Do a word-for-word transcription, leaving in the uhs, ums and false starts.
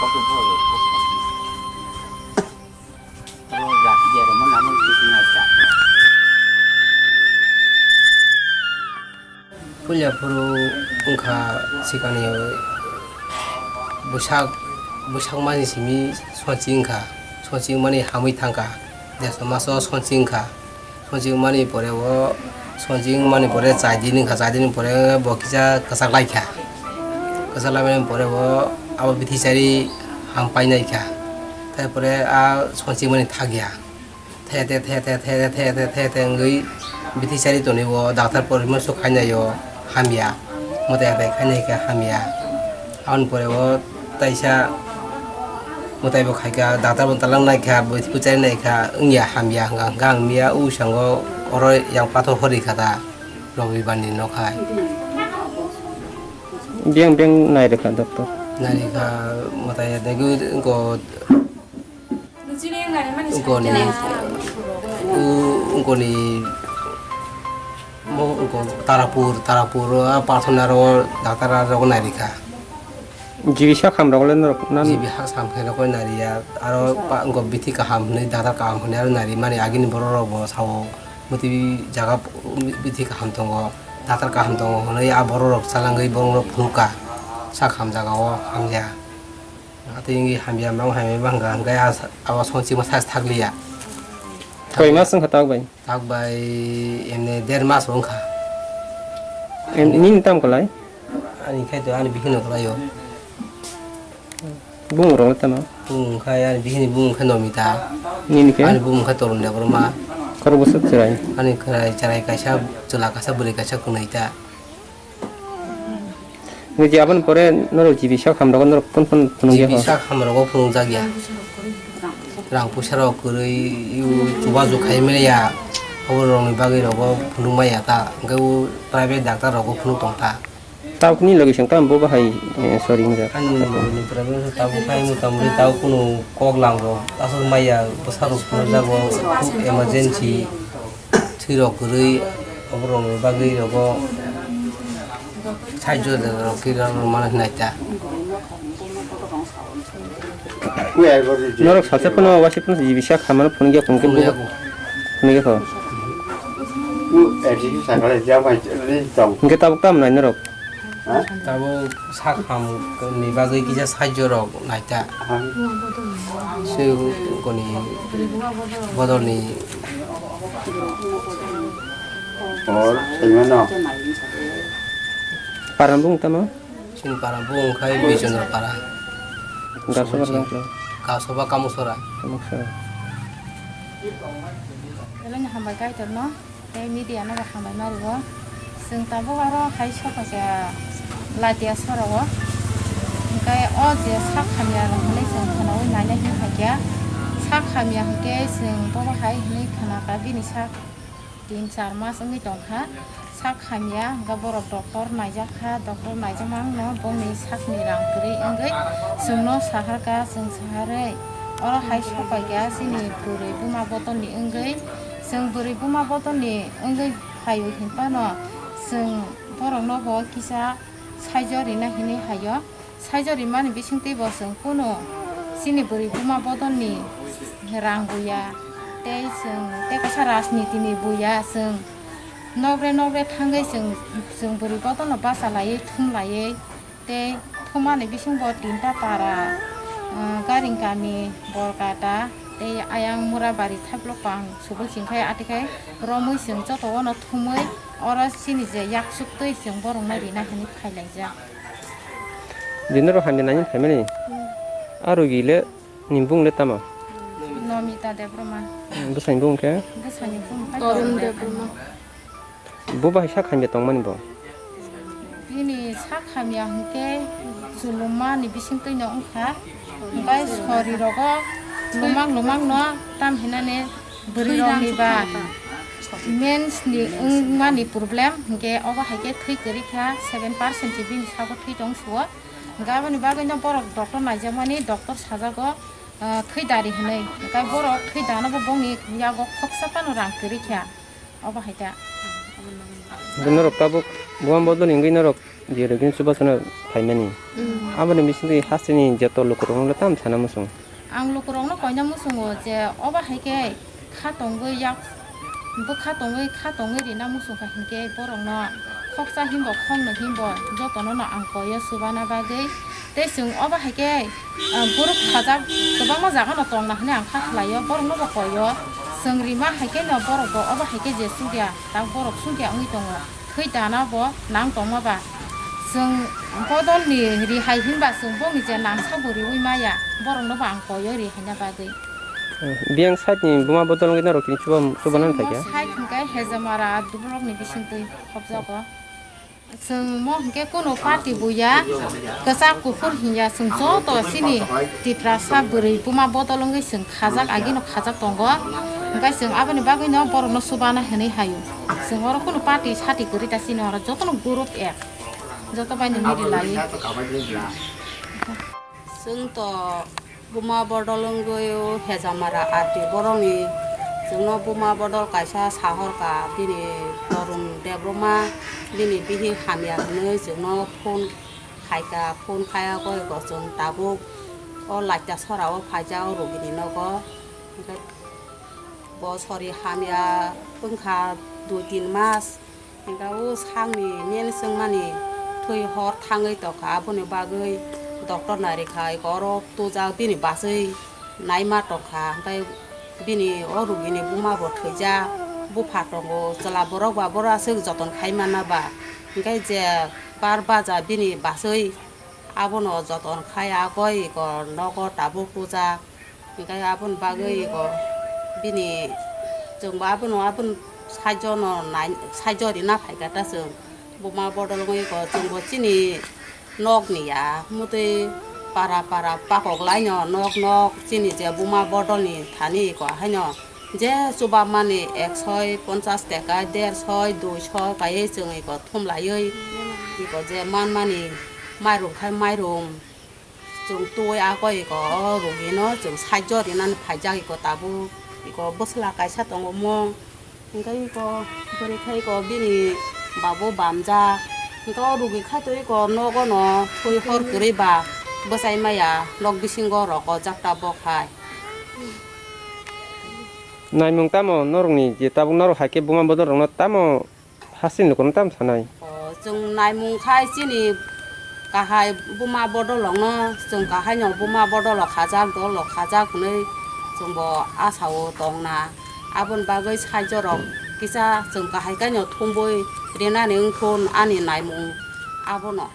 Puila phuru wngkha sikani bwsak, bwsak mani simi sonsi wngkha, sonsi wngmani hamwi thangkha, desde maso sonsi wngkha. Sonsi wngmani pore o, sonsi wngmani pore chai din wngkha, chai din pore bo kisa kwchak laikha. Kwchak laimani pore o abo bithi chari ham painaikha. Tai pore a sonsi wngmani thakya. Thete, thete, thete, thete, thete wngwi bithi chari tonwi o doctor porimorso khainai o hamya. Mwtai atai khainai khe hamya. Aboni pore o taisa mwtai bo khaikha, doctor bo talang naikha, bo, bo chari naikha, wngya hamya hwnka hwnka wngya, o sango oro yang pathor hori kha ta, Robibar ni nok hai. Biyang biyang nai rwkha doctor? Nai rwkha, mwtai degu wngko, wngkoni, u-, wngkoni, mo wngko Tarapur, Tarapur, a Parthona ro doctor aro nai rwkha. G B sak hamrok le norok nan? G B sak hamrok le norok nariya, aro pa-, wngkha bithi kaham hwnwi, doctor kaham hwnwi aro nari mani agini borok rok bo sao, muti jaga bithi kaham tongo, doctor kaham tongo hwnwi a borok rok chalangwi borok rok phunukha, sak ham jaga o hamya. Atwi wngwi hamya, mang hamya bangkha hwnkhe a sa-, abo sonsi ma size thakliya. Koi mas wngkha tak bai? Tak bai emne der mas wngkha. Em, nini tam kwlai? Ani khai to ani bihino kwlai o. Bumung rok tamo? Bumung khai ani bihini bumung khai Nomita. Nini khe? Ani bumung khai Torun Debbarma. Khorok bwswk chwrai? Ani khwrai chwrai kaisa, chwla kaisa, bwrwi kaisa, kwnwi ta. Niji aboni pore norok G B sak hamrogo norok phun phun phunukya kho? G B sak hamrogo phunukjakya. Rang puisa rok kwrwi, chubachu khai manya. Obo rokni bagwi rogo phunuk manya ta. Hwnkhe o private doctor rogo phunuk tong ta. Tabukni logi song tamo bo bahai, eh, sorry wngjak. Ani logi ni private tabuk khai motamoti tabuk kunu kok lam rok aswk manya bwsa rok phunukjago emergency. Thwi rok kwrwi, oborokni bagwi rogo side rok khe rok mano hinai ta. Norok sacha phano, waisa phano G B sak hamano phunukya, phunukya, phunukya kho. Hwnkhe tabuk tamo nai norok? Tabuk sak ham ni bagwi kisa side rok nai ta. Se koni bodol ni. Hor, saimano. Paran bung tamo? Chini para bung khai Bijondra para. Gasobar bung khai. Gasoba Kamusora. Kamusora. Eleni hambai kaitor no. Tei media no bo hambai ma rwo. Chwng tabuk aro hai sokha khe Latia sora o. Hwnkhe o je sak hamya rok hinwi chwng khwnaui naina hini phaikha. Sak hamya hwnkhe chwng bobo hai hinwi khwnakha bini sak tin char mas wngwi tongkha. Sak hamya hwnkhe borok doctor naijak kha, doctor naijak mano bongni sakni rang kwrwi wngwi chwngno saharkha, chwng saharwi oro hai sopaikha chini bwrwi buma bodolni wngwi. Chwng bwrwi buma bodolni wngwi phaio hinphano chwng borokno bo kisa saijo rina hinwi haio. Saijo rimani bisingtwi bo chwng kunu chini bwrwi buma bodolni rang buya, tei chwng tei kaisa rajnitini buya, chwng nokre nokre thangwi chwng, chwng bwrwi bodolno bacha laiwi thum laiwi. Tei thumani bisingo tinta para, ah, Garing kami, Borkata, tei ayang Murabari Thaplok pang subui chingkhai atikhai romwi chwng joto ono thumwi oro chini je yaksuk twi chwng borokno rina hinwi phailaijak. Dinoro hamya nani phaimani? Hmm. A rogi le ni bung le tamo? Nomita Debbarma. Bwsani bung khe? Bwsani bung khe Torun Torun Debbarma. Debbarma. Bo bahai sak hamya tongmani bo? Bini sak hamya hwnkhe chuluma ni bisingtwi no wngkha. Hwnkhe sori rogo lumang lumang no tam hinani bwrwi rok ni ba mens ni wngmani problem hwnkhe obo hai khe thwi kwrwi kha seven percent se bini sago thwi tong suo. Hwnkhe aboni bagwi no borok doctor naijakmani doctor sajago, ah, thwi dari hinwi. Hwnkhe borok thwi dano bo bongni yago khoksa phano rang kwrwi kha. Obo hai ta. Hwnkhe norok tabuk buma bodol ni wngwi norok je rwgwini chubachu no phaimani. Mm. Aboni bisingtwi hasteni joto lukurokno tam sana muchung. Ang lukurokno koina muchungo je obo hai khe kha tongwi yak, bwkha tongwi kha tongwi rina muchung kha hinkhe borokno khoksa himbo khoknwi himbo jotono no ang koio chubana bagwi. Tei chwng obo hai khe, ah, group khajak kwbangma jaga no tongna hwnwi ang kha khlaio, borokno bo koio. Chwng rima hai khe no borok bo obo hai khe je chukya, tak borok chukya wngwi tongo. Thwi dana bo nang tongma ba. Chwng bodol ni rihai hinba chwng bongni je nangsa bo riwi maya, borokno bo ang koio rihaina bagwi. Biyang side ni buma bodol wngwi norok kini chuba, chubanani thai khe? Side hwnkhe Hejamara dubrok ni bisingtwi khopjago. Chwng mo hwnkhe kuno party buya, kwchak kuphur hinya chwng joto chini Tiprasa bwrwi buma bodol wngwi chwng khajak, agino khajak tongo. Hwnkhe chwng aboni bagwino borokno chubana hwnwi haio. Chwng oro kuno party sati kwrwi ta chini oro jotono group ek. Joto bai no mili lai. Chwng to buma bodol wngwi o Hejamara R D borokni chwngno buma bodol kaisa sahorkha bini Torun Debbarma bini bihik hamya hwnwi chwngno phone khaikha, phone khaiya koi bo chwng tabuk o Laita sora o phaijak o rugini nogo. Hwnkhe bo sori hamya wngkha dui tin mas. Hingke o sakni nini chwngmani thwi hor thangwi tongkha, aboni bagwi doctor nai rikha, eko oro tujak bini bachwi naima tongkha, hingke bini o rugini buma bo thwijak, bupha tongo, chwla borok ba boro aswk joton khai manna ba, hingke je bar baja bini bachwi abono joton khai agoi eko nogo tabuk tujak. Hingke aboni bagwi eko bini chwngbo abono aboni saijo no nai saijo rina phaikha ta chwng buma bodol wngwi eko chwngbo chini nokni ya mutwi para para pakok laino nok nok chini je buma bodolni thani eko haino je chubamani ekshoi ponchas teka dershoi duishoi kaiwi chwng eko thumlaiwi eko je manmani mairum khai mairum. Chwng twi agoi eko o rugino chwng saijo rinani phaijak eko tabuk eko bwsla kaisa tongo mung hingke eko bwrwi khe eko bini babo bamjak hingke o rugi khaito eko nogo no twi hor kwrwi ba bwchai maya nok bisingo rok o jak tabok hai. Naimung tamo norokni je tabuk norok hai khe buma bodol rokno tamo? Hasteni lukurok tamo sanai? O, chwng naimung khai chini kahai buma bodolokno, chwng kahaino buma bodolo khajak, dolo khajak hwnwi chwngbo asao tongna. Aboni bagwi saijo rok kisa chwng kahai kaino thumbui rinani wngkhu ani naimung abono.